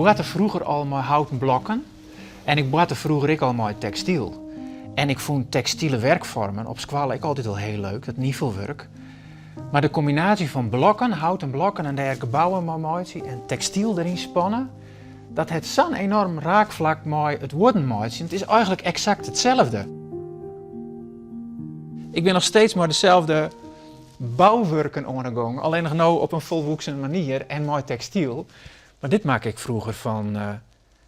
boarte froeger al mei houten blokken en ik boarte froeger ek al mei tekstyl. En ik fûn tekstile werkfoarmen op skoalle ek altyd al hiel leuk, dat nifelwurk. Mar de kombinaasje fan blokken, houten blokken en dêr gebouwen mei meitsje en tekstyl deryn spanne, dat hat sa'n enorm raakflak mei it huodden meitsjen. It is eigentlik eksakt itselde. Ik bin noch steeds mei deselde bouwurken oan 'e gong, allinnich no op in folwoeksen manier en mei tekstyl. Mar dit makke ik froeger fan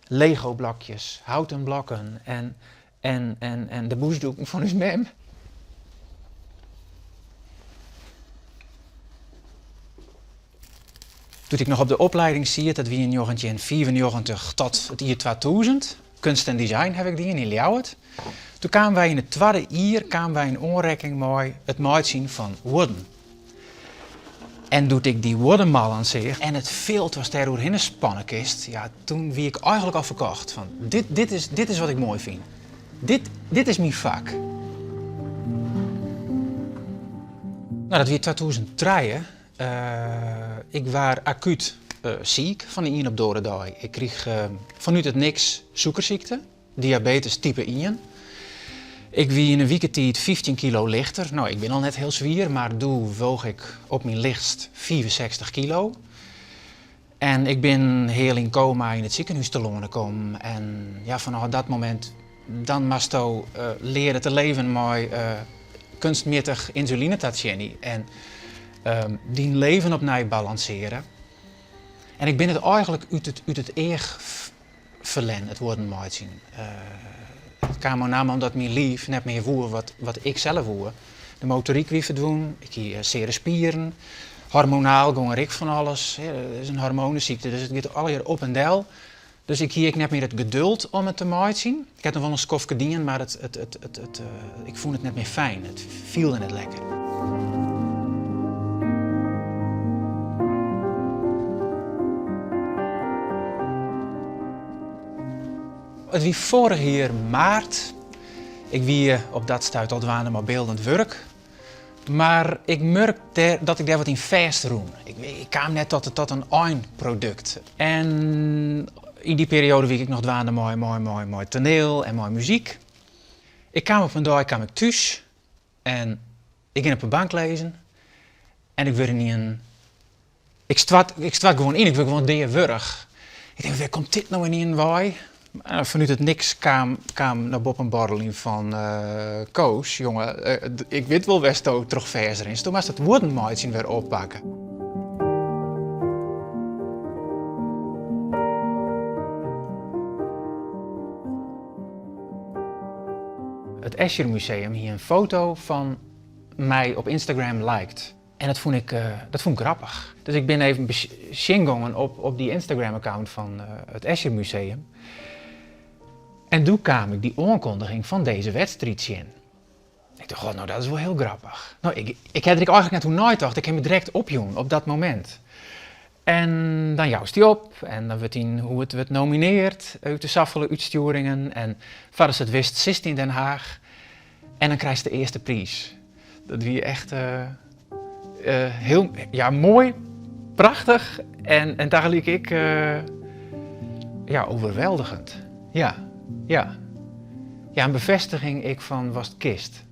Lego-blokjes, houten blokken en en en en de bûsdoeken fan ús mem. Doe't ik noch op de opleiding siet, dat wie yn 1995 tot it jier 2000, kunst en design haw ik dien yn Ljouwert. Doe kamen wy yn it twadde jier kamen wy yn oanrekking mei it meitsjen fan huodden. En doe't ik dy huoddemallen seach en it filt watst dêr oerhinne spanne kinst, ja, toen wie ik eigenlik al ferkocht. Fan dit, dit is, dit is wat ik moai fyn. Dit, dit is myn fak. No, dat wie 2003. Ik waard akút siik fan de ien op de oare dei. Ik krige fanút it niks sûkersykte. Diabetes type ien. Ik wie yn in wike tiid 15 kilo lichter. No, ik bin al net hiel swier, mar doe woog ik op myn lichtst 65 kilo. En ik bin heal yn koma yn it sikehûs telâne kommen. En ja, fanôf dat momint dan moatsto leare te leven mei kunstmjittich ynsuline tatsjinje en dyn leven opnij balansearje. En ik bin it eigenlik út it each ferlern, it huodden meitsjen. It kaam mei name omdat myn liif net mear woe wat ik sels woe. De motoryk wie ferdwûn, ik hie seare spieren, hormonaal gong der ek fan alles. It is in hormoanesykte, dus it giet allegear op en del. Dus ik hie ek net mear it geduld om it te meitsjen. Ik ha it noch wol in skoftke dien, mar ik fûn it net mear fijn. It fielde net lekker. It wie foarich jier maart. Ik wie op dat stuit al dwaande mei byldend wurk. Mar ik murk dat ik dêr wat yn fêstrûn. Ik kaam net tot in einprodukt. En yn dy perioade wie ik ek noch dwaande mei toneel en mei muzyk. Ik kaam op in dei kaam ik thús en ik gean op 'e bank lizzen en ik wurd ynienen, ik stoart, ik stoart gewoan yn, ik wurd gewoan deawurch. Ik tink, wêr komt dit no ynienen wei? Fanút it niks kaam, kaam nei boppen borreljen fan Koos, jonge, ik wit wol wêr'tsto troch fêstrinst, do moatst it huodden meitsjen wer oppakke. It Escher Museum hie in foto fan my op Instagram liked. En dat fûn ik, dat fûn ik grappich. Dus ik bin even sjen gongen op dy Instagram-account fan it Escher Museum. En doe kaam ik dy oankondiging fan dizze wedstriid tsjin. Ik tocht, oh, no dat is wol hiel grappich. No, ik, ik ha der ek eigenlik net oer neitocht, ik ha my direkt opjûn op dat momint. En dan joust dy op en dan wurdt dyn hoed wurdt nomineard út de safolle útstjoeringen en foardatst it wist sitst yn Den Haag en dan krijst de earste priis. Dat wie echt hiel ja, moai, prachtich en, en tagelyk ek ja, overweldigend. Ja, ja. Ja, in befêstiging ek fan watst kinst.